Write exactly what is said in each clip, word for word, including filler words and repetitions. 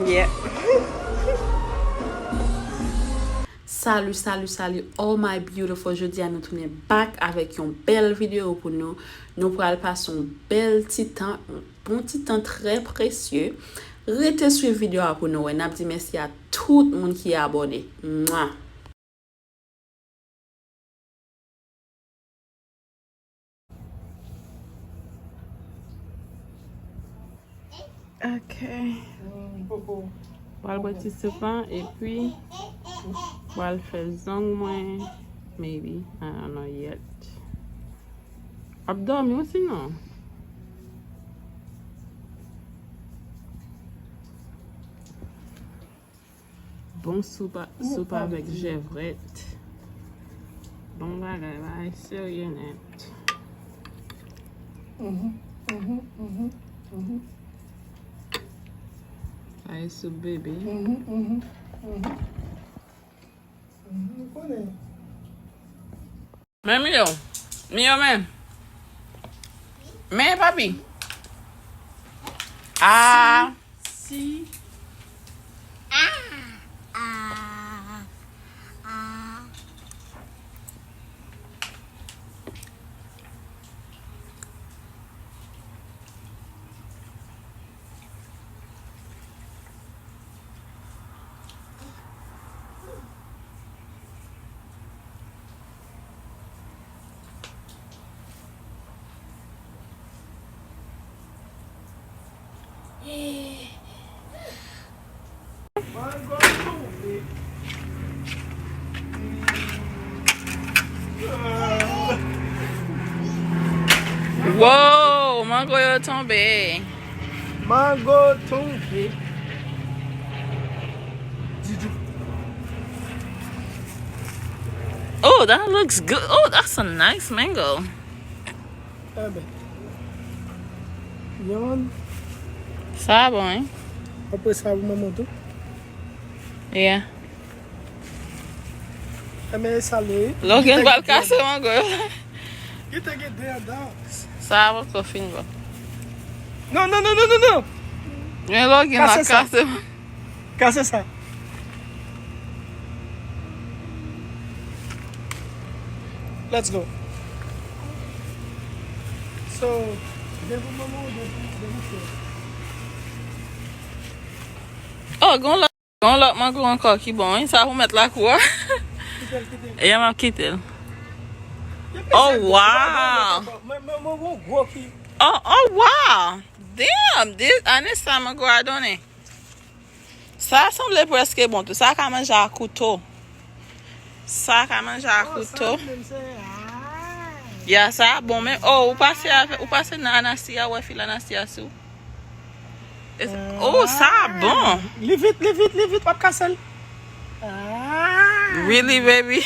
Yeah. Salut, salut, salut, all my beautiful. Jodi a nou tounen back avèk yon bèl videyo pou nou. Nou pral pase yon bèl ti tan, yon bon ti tan trè presye. Rete swiv videyo a pou nou wè. N ap di mèsi a tout moun ki abòne. Mwa. Ok. Pral bwè ti soup lan, epi pral fè zong mwen, maybe, I don't know yet. Ap dòmi osinon. Bon soup a, soup avèk jèvrèt. Bon bagay, bagay serye nèt. Mhm, mhm, mhm, mhm. Sa e soup bebe. Mhm, mhm, mhm. Mhm, nou konnen. Men Mio. Mio, men. Men, papi. Ah. Si. Ah. Ah. Ah. Wow, mango yo tonbe. Mango tonbe. Oh, that looks good. Oh, that's a nice mango. Enben. Yon. Sa bon, wi. Apre sa, pou manman tou. Yeah. Enben, e sa l ye, wi. Logan pral kase mango yo. Kite gen de andan. Sa a poko fin bon. Non, non, non, non, non, non. Men Logan la kase. Kase sa. Let's go. So, de pou manman ou de pou, de pou frè. Oh, gon lòt, gon lòt mango ankò ki bon, wi. Sa pou mèt lakou a. Kite l, kite l. E m ap kite l. Oh, wow. Mwen, mwen, mwen, mwen, gwo ki. Oh, oh, wow. Damn, this, ane sa mango a donnen. Sa sanble prèske bon tou. Sa ka manje a kouto. Sa ka manje a kouto. Ya, sa bon, men, oh, ou pase avè, ou pase nan Anastasia, ou wè fil Anastasia sou. Oh, sa bon. Li vit, li vit, li vit, w ap kase l. Really, baby?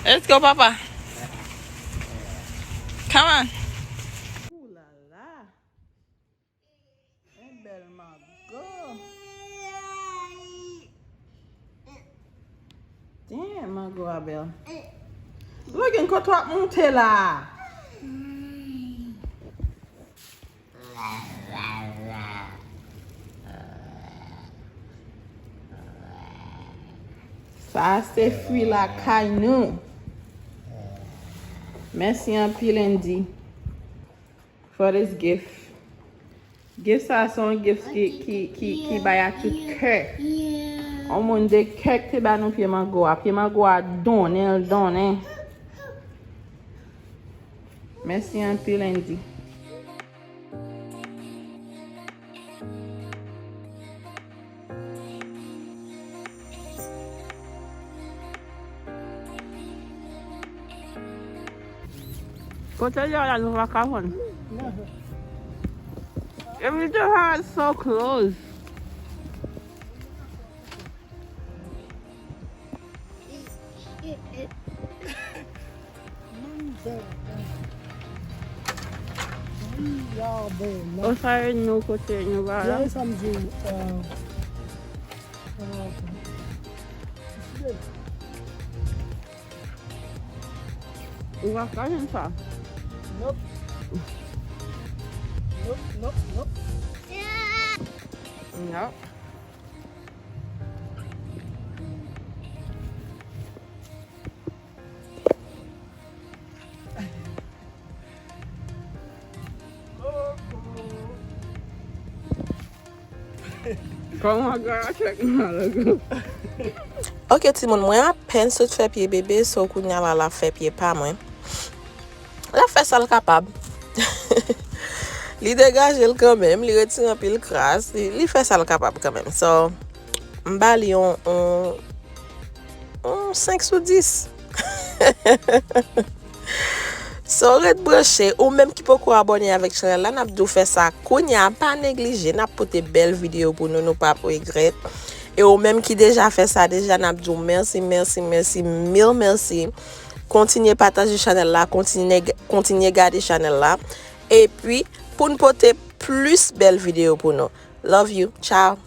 Let's go, papa. Come on. Ooh la la. Un bèl mango. Damn, mango a bèl. Logan, kote w ap moute la? Sa se fwi lakay nou. Mèsi anpil, Andy, for this gift. Gift sa, se yon gift ki, ki, ki, ki bay ak tout kè. Yon moun de kè ki te ba nou pye mango a. Pye mango a donnen, l donnen. Mèsi anpil, Andy. Kote li la, nou pa ka jwenn. Everything is so close. O sa e nou kote nou va la. Sa m di w, euh, euh, Ou pa ka jwenn sa. Nope. Non, non. Non. Kòman gara chèk nan logo? Ok, timoun, mwen apèn sot fè pye bebe, so kounya la, l ap fè pye pa mwen. L ap fè sa l kapab. Li degaje l kanmenm, li retire anpil kras, li, li fè sa l kapab kanmenm. So, m ba li yon, yon, yon senk sou dis. So, ret branche, ou menm ki poko abòne avèk chanèl la, n ap di w fè sa kounya, pa neglije, n ap pote bèl videyo pou nou, nou p ap regrèt. E ou menm ki deja fè sa deja, n ap di w mèsi, mèsi, mèsi, mil mèsi. Kontinye pataje chanèl la, kontinye, kontinye gade chanèl la. Epi, pou n pote plis bèl videyo pou nou. Love you. Ciao.